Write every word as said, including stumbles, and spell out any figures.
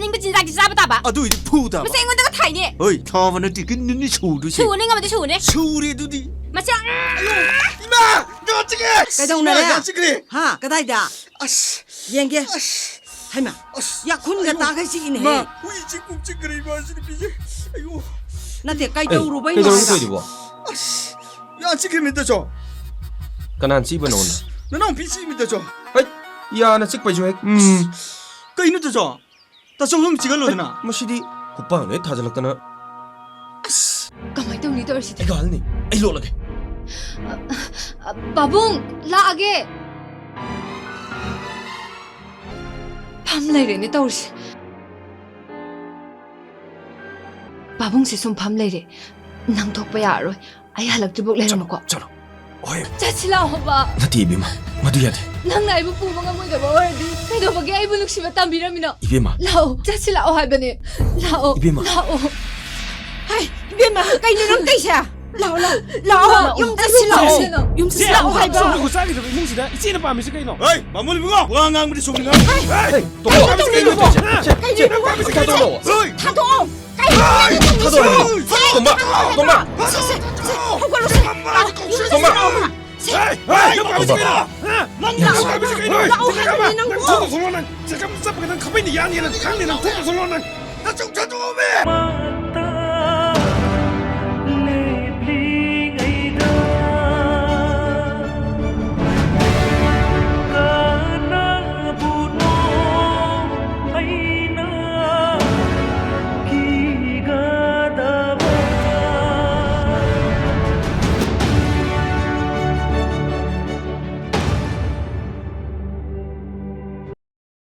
ꯅꯤꯡꯕ ꯆꯤꯟꯖꯥꯛꯇꯤ ꯆꯥꯕ ꯇꯥꯕ꯫ ꯑꯗꯨꯏꯗꯤ ꯐꯨ ꯇꯥꯕ꯫ ꯃꯁꯤ ꯑꯩꯉꯣꯟꯗꯒ ꯊꯥꯏꯅꯦ꯫ ꯍꯣꯏ, ꯊꯥꯕ ꯅꯠꯇꯦ, ꯀꯤꯟꯗꯨꯅꯤ ꯁꯨꯗꯣꯏꯁꯦ꯫ ꯁꯨꯅꯤ ꯉꯝꯃꯗꯤ ꯁꯨꯅꯤ꯫ ꯁꯨꯔꯦ ꯑꯗꯨꯗꯤ꯫ ꯃꯁꯤ, ꯑꯌꯣ, ꯏꯃꯥ! ꯌꯥ ꯆꯤꯛꯑꯦ! ꯀꯩꯗꯧꯅꯔꯦ? ꯏꯃꯥ, ꯌꯥ ꯆꯤꯛꯈ꯭ꯔꯦ! ꯍꯥ, ꯀꯗꯥꯏꯗ? ꯑꯁ! ꯌꯦꯡꯒꯦ꯫ ꯑꯁ! ꯍꯩꯃꯥ, ꯑꯁ! ꯌꯥꯈꯨꯟꯒ ꯑꯌꯣ! ꯇꯥꯈꯩ ꯆꯤꯛꯏꯅꯦꯍꯦ꯫ ꯃꯥ, ꯍꯨꯏ ꯆꯤꯛ ꯀꯨꯝ ꯆꯤꯛꯈ꯭ꯔꯦ ꯏꯃꯥ, ꯁꯤ ꯅꯨꯄꯤꯁꯦ꯫ ꯑꯌꯣ! ꯅꯠꯇꯦ, ꯑꯩ, ꯀꯩꯗꯧꯔꯨꯕꯩꯅꯣ ꯀꯩꯗꯧꯔꯒꯦ ꯍꯥꯏꯕ? ꯇꯧꯔꯤꯗꯨꯕꯣ? ꯑꯁ! ꯌꯥ ꯆꯤꯛꯈ꯭ꯔꯦ ꯃꯤ ꯇꯥꯆꯧ꯫ ꯀꯅꯥꯅ ꯆꯤꯛꯏꯕ ꯅꯉꯣꯟꯗ? ꯑꯁ! ꯅꯅꯥꯎꯄꯤ ꯆꯤꯛꯏꯃꯤ ꯇꯥꯆꯧ꯫ ꯍꯩꯠ! ꯌꯥꯅ ꯆꯤꯛꯄꯁꯨ ꯍꯦꯛ, ꯎꯝ꯫ ꯀꯩꯅꯣ ꯇꯥꯆꯧ? ꯇꯥꯆꯧ ꯑꯗꯨꯝ ꯆꯤꯛꯍꯜꯂꯣꯗꯅ꯫ ꯍꯩꯠ! ꯃꯁꯤꯗꯤ ꯈꯨꯄꯥꯡꯅ ꯍꯦꯛ ꯊꯥꯖꯤꯜꯂꯛꯇꯅ꯫ ꯑꯁ! ꯀꯃꯥꯏꯅ ꯇꯧꯅꯤ ꯇꯧꯔꯤꯁꯤꯗꯤ? ꯑꯩ ꯀꯥꯍꯜꯅꯤ꯫ ꯑꯩ ꯂꯣꯠꯂꯒꯦ꯫ ꯑ, ꯑ, ꯄꯥꯕꯨꯡ, ꯂꯥꯛꯑꯒꯦ꯫ ꯐꯝ ꯂꯩꯔꯦꯅꯦ ꯇꯧꯔꯤꯁꯦ꯫ ꯄꯥꯕꯨꯡꯁꯦ ꯁꯨꯝ ꯐꯝ ꯂꯩꯔꯦ꯫ ꯅꯪ ꯊꯣꯛꯄ ꯌꯥꯔꯔꯣꯏ꯫ ꯑꯩ ꯍꯜꯂꯛꯇ꯭ꯔꯤꯐꯥꯎ ꯂꯩꯔꯝꯃꯨꯀꯣ꯫ ꯆꯠꯂꯣ꯫ ꯍꯣꯏ꯫ ꯆꯠꯁꯤ ꯂꯥꯛꯑꯣ, ꯕꯥ꯫ ꯅꯠꯇꯦ, ꯏꯕꯦꯝꯃ꯫ ꯃꯗꯨ ꯌꯥꯗꯦ꯫ ꯅꯪꯅ ꯑꯩꯕꯨ ꯄꯨꯕ ꯉꯝꯃꯣꯏꯗꯕ ꯑꯣꯏꯔꯗꯤ ꯀꯩꯗꯧꯕꯒꯤ ꯑꯩꯕꯨ ꯅꯨꯡꯁꯤꯕ ꯇꯝꯕꯤꯔꯝꯃꯤꯅꯣ? ꯏꯕꯦꯝꯃ꯫ ꯂꯥꯛꯑꯣ, ꯆꯠꯁꯤ ꯂꯥꯛꯑꯣ ꯍꯥꯏꯕꯅꯦ꯫ ꯂꯥꯛꯑꯣ, ꯏꯕꯦꯝꯃ꯫ ꯂꯥꯛꯑꯣ꯫ ꯍꯥꯏ, ꯏꯕꯦꯝꯃ, ꯀꯩꯅꯣ ꯅꯪ ꯇꯧꯏꯁꯦ? ꯂꯥꯛꯑꯣ, ꯂꯥꯛꯑꯣ꯫ ꯂꯥꯛꯑꯣ, ꯂꯥꯛꯑꯣ꯫ ꯌꯨꯝ ꯆꯠꯁꯤ ꯂꯥꯛꯑꯣ꯫ ꯀꯩꯅꯣ? ꯌꯨꯝ ꯆꯠꯁꯤ ꯂꯥꯛꯑꯣ ꯍꯥꯏꯕ꯫ ꯁꯣꯝꯗ ꯆꯥꯈꯤꯗꯕ ꯏꯃꯨꯡꯁꯤꯗ ꯏꯆꯦꯅ ꯄꯥꯝꯃꯤꯁꯤ ꯀꯩꯅꯣ? ꯍꯩ, ꯕꯥꯃꯣꯟ ꯏꯕꯨꯡꯉꯣ, ꯋꯥ ꯉꯥꯡꯕꯗꯤ ꯆꯨꯝꯅ ꯉꯥꯡꯉꯨ꯫ ꯍꯩ, ꯍꯩ, ꯇꯣꯝꯕ, ꯀꯩꯅꯣ ꯇꯧꯔꯤꯁꯦ? ꯀꯩꯅꯣ ꯇꯧꯔꯤꯁꯦ? ꯀꯩꯅꯣ ꯏꯕꯨꯡꯉꯣ? ꯊꯥꯗꯣꯛꯑꯣ꯫ ꯍꯩ! ꯊꯥꯗꯣꯛꯑꯣ! ꯀꯩꯅꯣ ꯊꯥꯗꯣꯛꯑꯣ! ꯇꯧꯔꯤꯁꯦ? ꯇꯣꯝꯕ! ꯇꯣꯝꯕ! ꯁꯦ, ꯁꯦ, ꯁꯦ, ꯍꯧꯒꯠꯂꯣ, ꯁꯦ꯫ ꯂꯥꯛꯑꯣ, ꯌꯨꯝ ꯇꯣꯝꯕ! ꯆꯠꯁꯤ ꯂꯥꯛꯑꯣ꯫ ꯁꯦ, ꯍꯩ! ꯍꯩ! ꯅꯪ ꯄꯥꯝꯃꯤꯁꯤ ꯀꯩꯅꯣ? ꯍꯥ? ꯅꯪ ꯂꯥꯛꯑꯣ ꯍꯥꯏꯕꯅꯤ, ꯅꯪꯕꯨ! ꯂꯥꯛꯑꯣ ꯍꯥꯏꯕꯅꯤ, ꯅꯪꯕꯨ! ꯅꯪ ꯊꯣꯛꯑ ꯊꯣꯛꯂꯛꯑꯣ, ꯅꯪ! ꯆꯦꯛꯀꯞ ꯆꯠꯄꯒ ꯅꯪ ꯈꯪꯄ꯭ꯔꯩꯅ ꯌꯥꯅꯤ, ꯅꯪ ꯈꯪꯅꯤ, ꯅꯪ ꯊꯣꯛꯑ ꯊꯣꯛꯂꯛꯑꯣ, ꯅꯪ! ꯅꯆꯨꯡ ꯊꯥꯗꯣꯛꯑꯣꯃꯤ!